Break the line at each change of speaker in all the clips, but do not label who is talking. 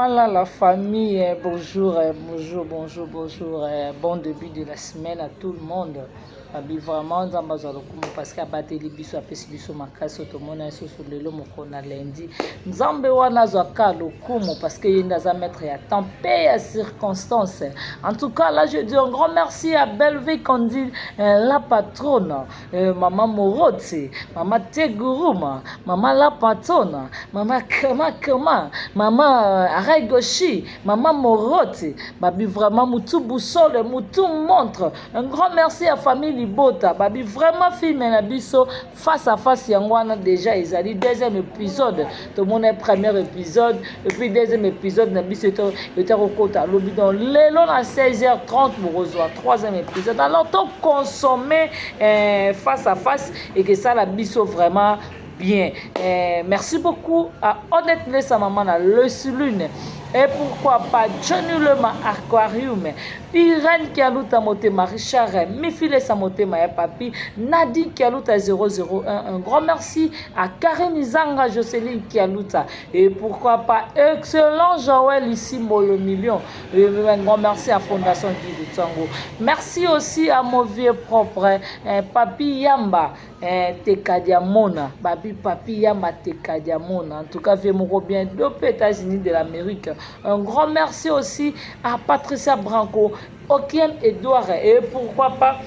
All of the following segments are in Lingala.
Voilà la famille, bonjour, bonjour, bonjour, bonjour, bon début de la semaine à tout le monde. Babi vraiment nzambe azwa lokumu parce que abateli biso, apesi biso makasi oyo tomona lisusu lelo mokolo na lundi. Nzambe wana azwaka lokumu parce que ye nde aza maître ya temps mpe ya circonstance. En tout cas là, je dis un grand merci à Bellevue Kandi, la patronne, mama Moroti, mama Teguruma, mama la patronne, mama Kama Kama, mama Arai Goshi, mama Moroti. Babi vraiment mutu boussole, mutu montre. Un grand merci à famille Libota. Babi vraiment film na biso Face à Face, yango wana déjà ezali deuxième épisode. Tomona premier épisode et puis deuxième épisode na biso eta kokota lobi. Donc lelo na 16h30 bokozwa troisième épisode. Alors toconsommer Face à Face ekesala biso vraiment bien. Merci beaucoup à Odette Nessa, maman na Le Lune, et pourquoi pas Johnny Lema Aquarium, Irène Kialuta Motema, Richard Mifile sa Motema ya Papi, Nadine Kialuta 001. Un grand merci à Karine Zanga, Jocelyne Kialuta et pourquoi pas excellent Joël ici Molo Million. Et un grand merci à Fondation Guy Tango. Merci aussi à mon vieux propre Papi Yamba Tekadiamona. Babi Papi Yamba Tekadiamona. En tout cas, vieux moko bien depuis États-Unis de l'Amérique. Un grand merci aussi à Patricia Branco, Okiem Edouard et pourquoi pas,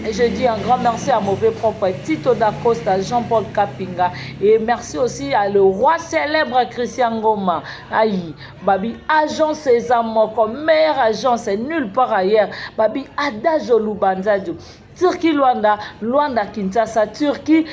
et je dis un grand merci à mauvais propre Tito Dacosta, Jean-Paul Kapinga. Et merci aussi à le roi célèbre Christian Goma. Aïe, Babi, agence César Moko, meilleure agence, nulle part ailleurs. Babi, Adagio Lubanzadio. Turquie Luanda, Luanda Kinshasa, Turquie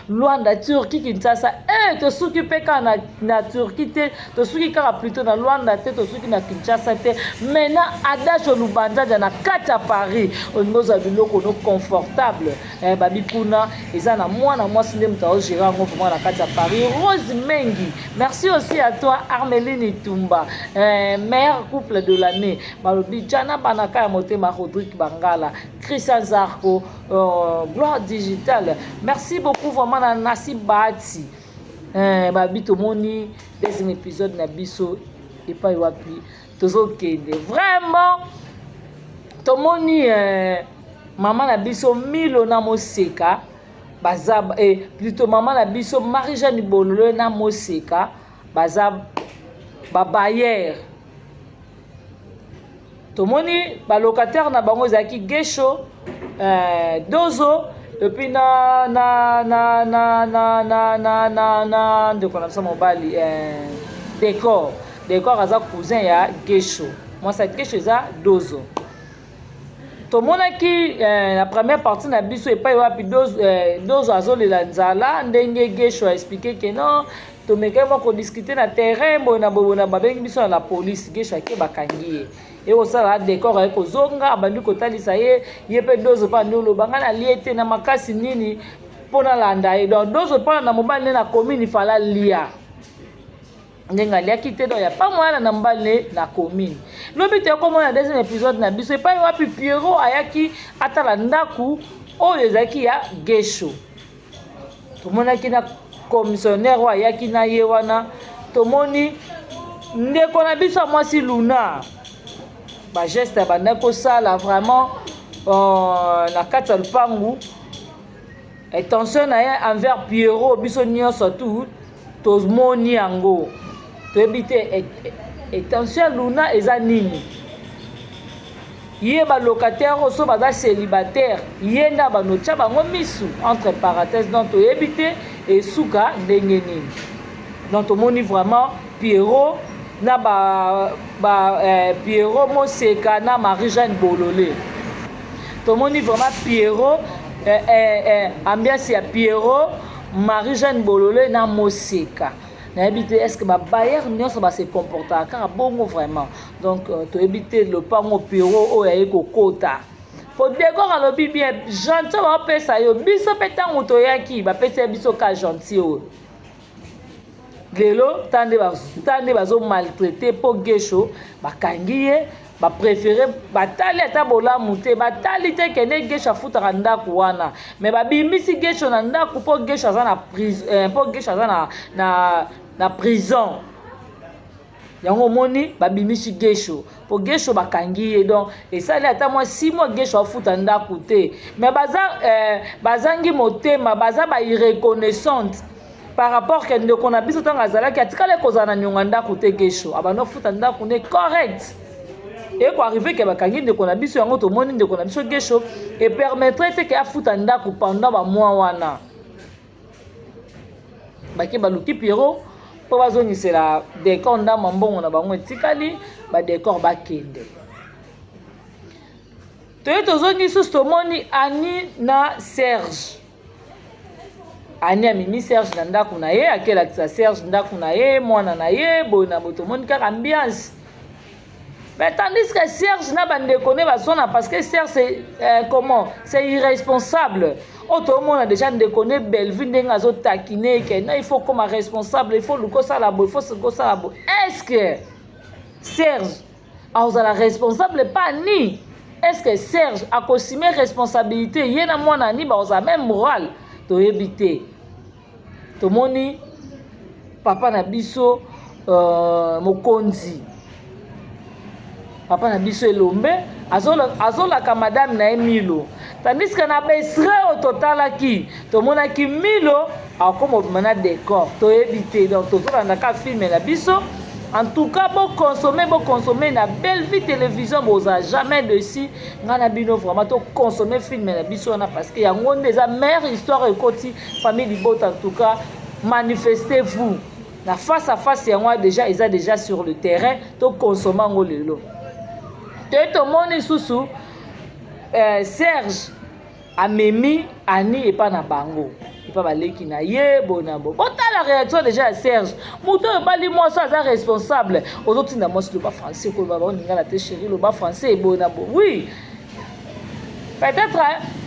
Luanda, Turquie Kinshasa. Eh, tosuki mpe kaka na Turquie te, tosuki kaka plutôt na Luanda te, tosuki na Kinshasa te. Maintenant Adage Lubanzadia na kati ya Paris, olingi ozwa biloko no confortable. Babi kuna eza na mwana mwasi nde moto aogérer yango vraiment na kati ya Paris, Rose Mengi. Merci aussi à toi Armeline Itumba, meilleur couple de l'année. Balobi Jana Banaka ya motema, Rodrigue Bangala, Christian Zarko, Gloire Digital. Merci beaucoup vraiment na Nasi Bahati. Babi tomoni deuxième épisode na biso epai wapi tozokende. Vraiment tomoni mama na biso Milo na Moseka baza, plutôt mama na biso Marie-Jeanne Bololo na Moseka baza babailleurs. Tomoni balocataire na bango ezalaki Gesho, Dozo et puis na ndeko na biso mobali Décor. Décor aza cousin ya Gesho, mwasi ya Gesho eza Dozo. Tomonaki na première partie na biso epai wapi Dozo azolela nzala, ndenge Gesho aexpliquer ke non, tomekaki mwa kodiscuter na terrain boye na boye na babengi biso na la police. Gesho ake, bakangi ye, ekosala Décor aye kozonga, abandi kotalisa ye, ye mpe Dozo mpe andi oloba ngai nalie te na makasi nini mpo nalanda ye. Donc Dozo mpona na mobali nde na commune fala lia ndenge aliaki te. Donc ya pa mwana na mobali ne na commune. Lobi toyakomona deuxième épisode na biso epai wapi Pierrot ayaki atala ndako oyo ezalaki ya Gesho. Tomonaki na commissionnaire oyo ayaki na ye wana. Tomoni ndeko na biso ya mwasi Luna, bageste abandaki kosala vraiment na kati ya lupangu, intention na ye envers Pierrot, biso nyonso tu tomoni yango. Toyebi te intention ya Luna eza nini. Ye balocataire oyo so baza célibataire, ye nde abanotya bango misu, entre parenthèse. Donc toyebi te esuka ndenge nini. Donc tomoni vraiment Pierrot na ba Pierrot, Moseka na Marie Jeanne Bolole. Tomoni vraiment Pierrot, ambiance ya Pierrot, Marie Jeanne Bolole na Moseka. Nayebi te est ce que babailleurs nyonso base comportaka kaka bongo vraiment. Donc toyebi te lopango Pierrot oyo aye kokota po Décor alobi bien gentil baopesa yo biso mpe ntango toyaki bapesi ya biso ka gentil oyo lelo ta nde bazomaltraiter mpo Gesho bakangi ye. Bapréférer batali ata bolamu te, batali te kende Gesho afutaka ndako wana, me babimisi Gesho na ndako mpo Gesho aza na mpo Gesho aza na prison. Yango omoni babimisi Gesho po Gesho bakangi ye, donc esali ata mwa 6 mois Gesho afuta ndako te. Mais baza bazangi motema, baza ba irreconnaissante par rapport ke ndeko na biso ntango azalaki atikali kozala na niongo ya ndako te. Gesho abanda ofuta ndako ne correct. Ekoarriver ke bakangi ndeko na biso, yango tomoni ndeko na biso Gesho epermettre te ke afuta ndako pendant bamois wana. Bake baluki Pierrot mpo bazongisela décor ndambo ya mbongo na bango etikali, badécor bakende. Toye tozongi lisusu, tomoni Ani na Serge. Ani amemi Serge na ndako na ye, akelakisa Serge ndako na ye, mwana na ye, boye na boye. Tomoni kaka ambiance, mais tandis que Serge na bandeko ne bazona, parce que Serge, c'est comment, c'est irresponsable. Oyo tomona déjà ndeko ne Bellevue ndenge azotakine ke non, il faut koma responsable, il faut luka osala boye, il faut kosala boye. Est ce que Serge akozala responsable pa ni? Est ce que Serge akosime responsabilité? Ye na mwana ni bakozala même moral, toyebi te. Tomoni papa na biso mokonzi, papa na biso Elombe azolaka madame na ye Milo, tandis que na baextrait oyo totalaki, tomonaki Milo akoma obima na décor. Toyebi te, donc tozolanda ka film na biso. En tout cas, boconsommer, boconsommer na Belle Vie Télévision, bozala jamais dessus. Ngai na bino vraiment toconsommer film na biso wana, parce que yango nde eza meilleure histoire ekoti famille libota. En tout cas, manifestez-vous na face à face, yango déjà eza déjà sur le terrain, toconsommer yango lelo. Toye tomoni lisusu Serge amemi Ani epa na bango, epa baleki na ye, boye na boye. Botala réaction déjà ya Serge, moto oyo obali mwasi aza responsable, ozotinda mwasi loba français, koloba baoningana te, chéri, loba français, boye na boye. Oui, peut-être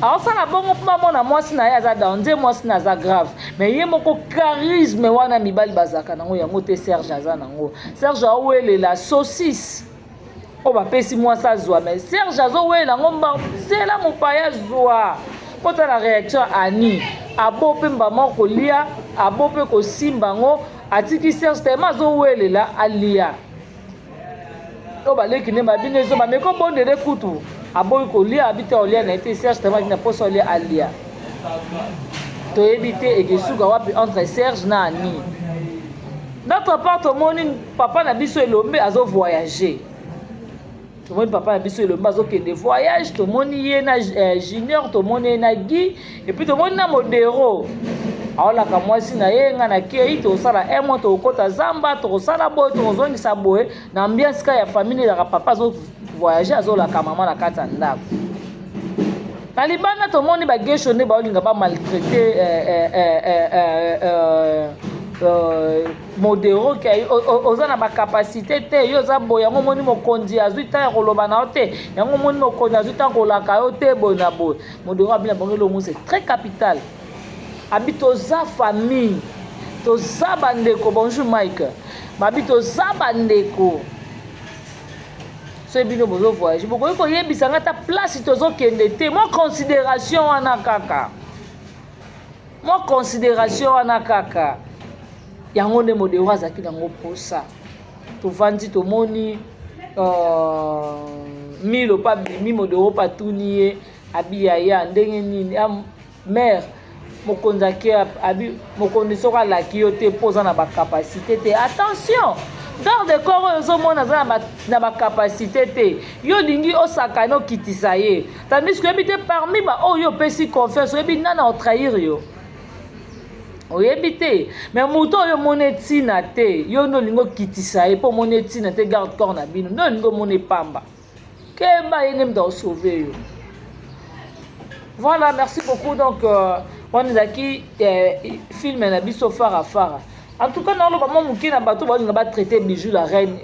aosala bongo mpo bamona mwasi na ye aza danger, mwasi na aza grave, mais ye moko charisme wana mibali bazalaka nango yango te. Serge aza nango. Serge aowelela saucisse oyo bapesi mwasi azwa, mais Serge azowelela yango mbanzela mopaya azwa. Kotala réaction Ani, abo mpe mbama kolia, abo mpe kosimba yango, atiki Serge tellement azowelela alia. Oyo baleki nde babino ezo bameki obondele kutu, aboyi kolia, abi te olia na ye te. Serge tellement na mposa olia, alia. Toyebi te ekesuka wapi entre Serge na Ani. D'autre part, tomoni papa na biso Elombe azovoyage. Tomoni papa na biso Elombe azokende voyage, tomoni ye na Junior, tomoni ye na Guy, et puis tomoni na Modero aolaka mwasi na ye: "Ngai nakei, tokosala un mois, tokokɔta zamba, tokosala boye, tokozongisa boye." Na ambiance ka ya famille ezalaka, papa azovoyage, azolaka mama na kati ya ndako. Na libanda tomoni bagesho nde baolinga bamaltraiter Modero ke oza na bacapacité te, yo oza boye, yango omoni mokonzi azwi ntan ya koloba na yo te, yango omoni mokonzi azwi ntan kolaka yo te, boye na boye. Modero abi na bango elongo, c'est très capital, abi toza famille, toza bandeko. Bonjour Mike, babi toza bandeko. Soki bino bozovoyage, bokoki koyebisa nga ata place tozokende te? Mwa considération wana kaka, mwa considération wana kaka, yango nde Modero azalaki nango mposa. Tovandi, tomoni Milo mpe abimi. Modero mpe atuni ye, abi: "Yaya, ndenge nini mare mokonzi ake?" Abi: "Mokonzi soki alaki yo te mpo oza na bacapacité te, attention, garde corps oyo ozomona aza na bacapacité te, yo olingi osakana, okitisa ye, tandis que oyebi te parmi baoyo opesi confiance, oyebi nani otrahir yo, oyebi te. Mais moto oyo omoni etina te, yo nde olingi okitisa ye mpo omoni etina te. Garde corps na bino nde olingi omoni epamba, keba, ye nde moto akosauver yo." Voilà, merci beaucoup. Donc wana ezalaki film na biso Fara Fara. En tout cas, naoloba mwa moke na bato baolinga batraiter Bijou la Reine,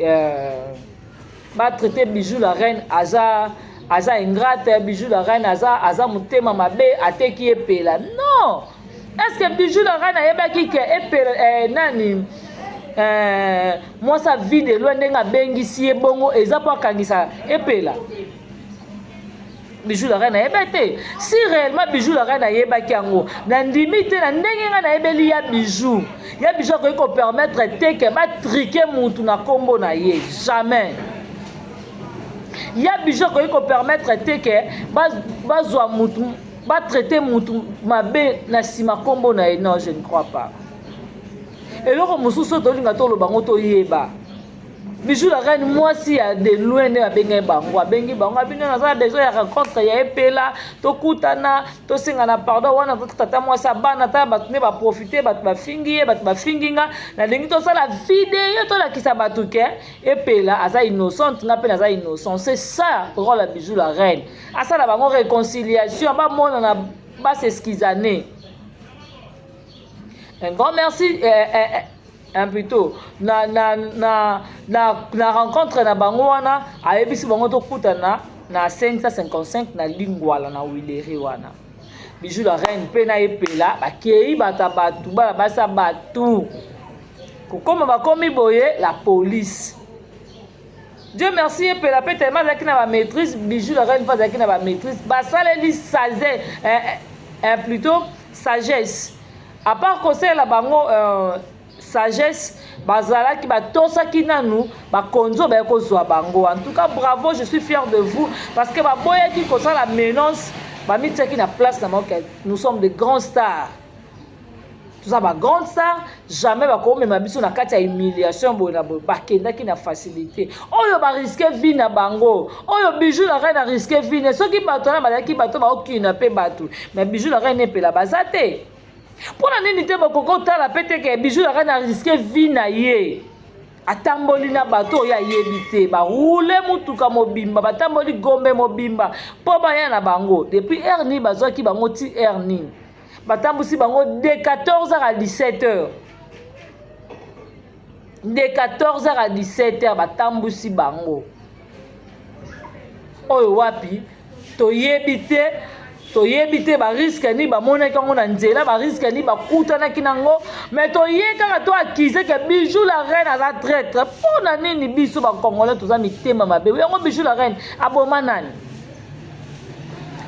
batraiter Bijou la Reine aza ingrate, Bijou la Reine aza motema mabe, ateki Epela. Non, est ce que Bijou la Reine ayebaki ke Epela nani mwasi Vue de Loin, ndenge abengisi ye bongo, eza mpo akangisa Epela? Bijou la Reine ayebaki te. Si réellement Bijou la Reine ayebaki yango, nandimi te na ndenge ngai nayebeli ya Bijou. Ya Bijou akoki kopermettre te ke batrike mutu na nkombo na ye, jamais. Ya Bijou akoki kopermettre te ke bazwa mutu, batraite mutu mabe na nsima nkombo na ye. Non, je ne crois pas. Eloko mosusu oyo tolinga toloba ngo, toyeba Bijou la Reine, mwasi ya de loin, nde abengai bango, abengi bango, abino naza na besoin ya rencontre ya Epela, tokutana, tosengana pardon. Wana tata mwasi ya bana, tala bato nde baprofite, bato bafingi ye, bato bafingi nga. Nalingi tosala video, tolakisa bato ke Epela aza innocente, nga mpe naza innocent. C'est ça rôle ya Bijou la Reine, asala bango réconciliation, bamonana, bas'excusane. Un grand merci plutôt na rencontre na bango wana. Ayebisi bango tokutana na 555 na Lingwala, na Wileri wana. Bijou la Reine mpe na Epela bakei, bato ya bato, bana basi ya bato kokóma, bakomi boye, la police. Dieu merci, Epela mpe tellement azalaki na bamaîtrise, Bijou la Reine mpe azalaki na bamaîtrise, basaleli sage, plutôt sagesse. À part kosalela bango sagesse, bazalaki batosaki nanu bakonzi oyo baye kozwa bango. En tout cas, bravo, je suis fier de vous, parce que baboyaki kosala menace, bamitiaki na place na bango. Nous sommes des grands stars, toza bagrande star, jamais bakomema biso na kati ya humiliation boye na boye. Bakendaki na facilité oyo barisquer vie na bango. Oyo Bijou la Reine arisquer vie ne, soki bato wana bazalaki bato baokina mpe bato, mais Bijou la Reine, Epela baza te. Mpo na nini te bokoki otala mpe te ke Bijou la Reine arisquer vie na ye, atamboli na bato oyo ayebi te, barouler mutuka mobimba, batamboli Gombe mobimba mpo baya na bango? Depuis heure nini bazwaki bango ti heure nini batambusi bango? De 14 h à 17 heures, de 14 h à 17 heures batambusi bango. Oyo wapi toyebi te, toyebi te barisques nini bamonaki yango na nzela, barisques nini bakutanaki nango. Mais toye kaka toaccuser ke Bijou la Reine aza traître. Mpo na nini biso bacongolais toza mitema mabe? Yango Bijou la Reine aboma nani?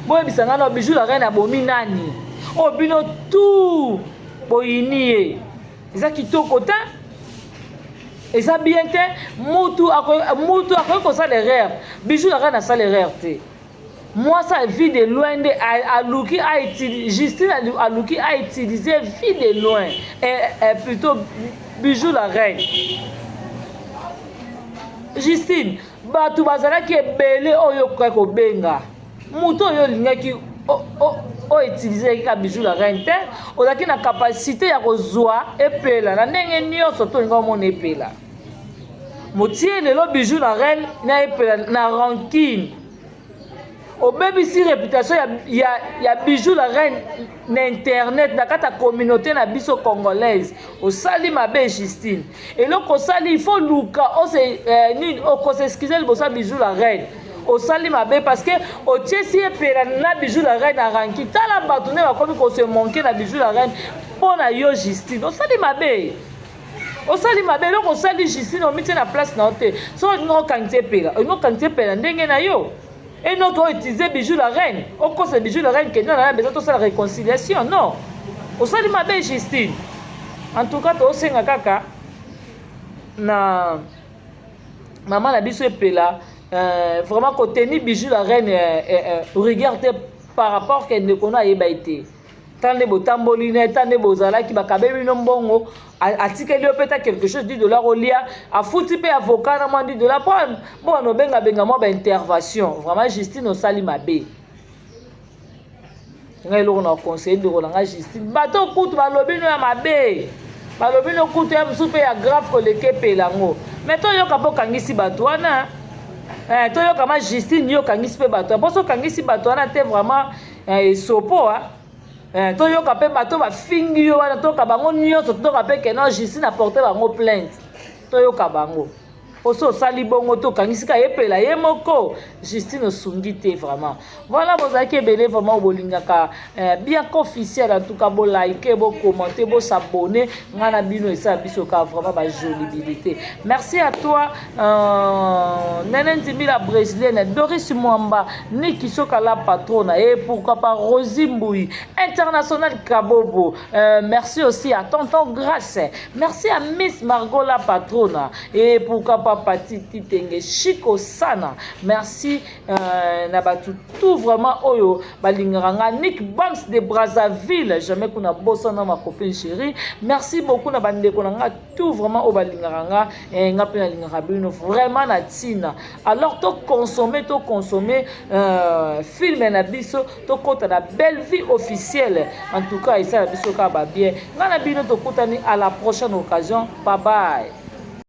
Boyebisa ngai na Bijou la Reine abomi nani? Oyo bino tu boyini ye, eza kitoko te, eza bien te. Mutu mutu akoki kosala erreur, Bijou la Reine asala erreur te. Mwasi ya Vue de Loin nde aluki, Justine aluki autiliser Vue de Loin et plutôt Bijou la Reine. Justine, bato bazalaki ebele oyo okokaki kobenga, moto oyo olingaki outiliser kaka Bijou la Reine te. Ozalaki na capacité ya kozwa Epela na ndenge nyonso to olinga omona Epela motie. Lelo Bijou la Reine na Epela na rancune, obebisi réputation ya Bijou la Reine na internet, na kati ya communauté na biso congolaise. Osali mabe, Justine. Eloko osali, il faut luka ose nini, okos'excuser liboso ya Bijou la Reine. Osali mabe parce que otiesi Epela na Bijou la Reine na rancune. Tala bato nde bakomi kose moquer na Bijou la Reine mpo na yo. Justine, osali mabe, osali mabe. Eloko osali, Justine, omitie na place na yo te. Soki olingi okangisa Epela, olingi okangisa Epela ndenge na yo, enoki outiliser Bijou la Reine, okosa Bijou la Reine kenda na besoin tosala réconciliation. Non, osali mabe, Justine. En tout cas, tosenga kaka na mama na biso Epela, vraiment koteni Bijou la Reine rigueur te par rapport ke ndeko no ayeba ye te. Ta nde botamboli na ye, ta nde bozalaki, bakabe bino mbongo, atikeli yo mpe ta quelque chose, 10 dollar olia, afuti mpe avocat na mwa 10 dollar mpo bona obengabenga mwa baintervention. Vraiment, Justine, osali mabe. Ngai eloko na conseiller ndeko na ngai Justine, bato kutu balobi no ya mabe, balobi no kutu ya mosusu mpe ya grave koleka Epela yango. Mais toyoka mpe okangisi bato wana, toyoka ma Justine, yo okangisi mpe bato, mposo okangisi bato wana te. Vraiment, esopo toyoka mpe bato bafingi yo wana, toyoka bango nyonso, toyoka mpe ke non, Justine aporte bango plainte, toyoka bango. Poso osali bongo te, okangisi ka epela ye moko. Justine osungi te vraiment. Voilà, bozalaki ebele vraiment, bolingaka bien qu'officiel. En tout cas, bolike, bocommente, bosabonne. Ngai na bino esala biso ka vraiment bajolibilité. Merci à toi, Nene Ndimi la brésilienne, Doris Mwamba, Niki Soka la patrona, et pourquoi pas Rosie Mboui international Kabobo. Merci aussi à tonton Grâce, merci à Miss Margot la patrona, et pourquoi pas Pati Titenge Chico Sana. Merci na bato tout vraiment oyo balingaka nga, Nick Bams de Brazzaville, jamais kuna bosana, ma copine chérie. Merci beaucoup na bandeko na nga tout vraiment oyo balingaka nga. Nga mpe nalingaka bino vraiment na ntina. Alors toconsommer, toconsommer film na biso, tokɔta na Belle Vie officielle. En tout cas, esala biso kaka babien. Nga na bino tokutani à la prochaine occasion. Bye bye.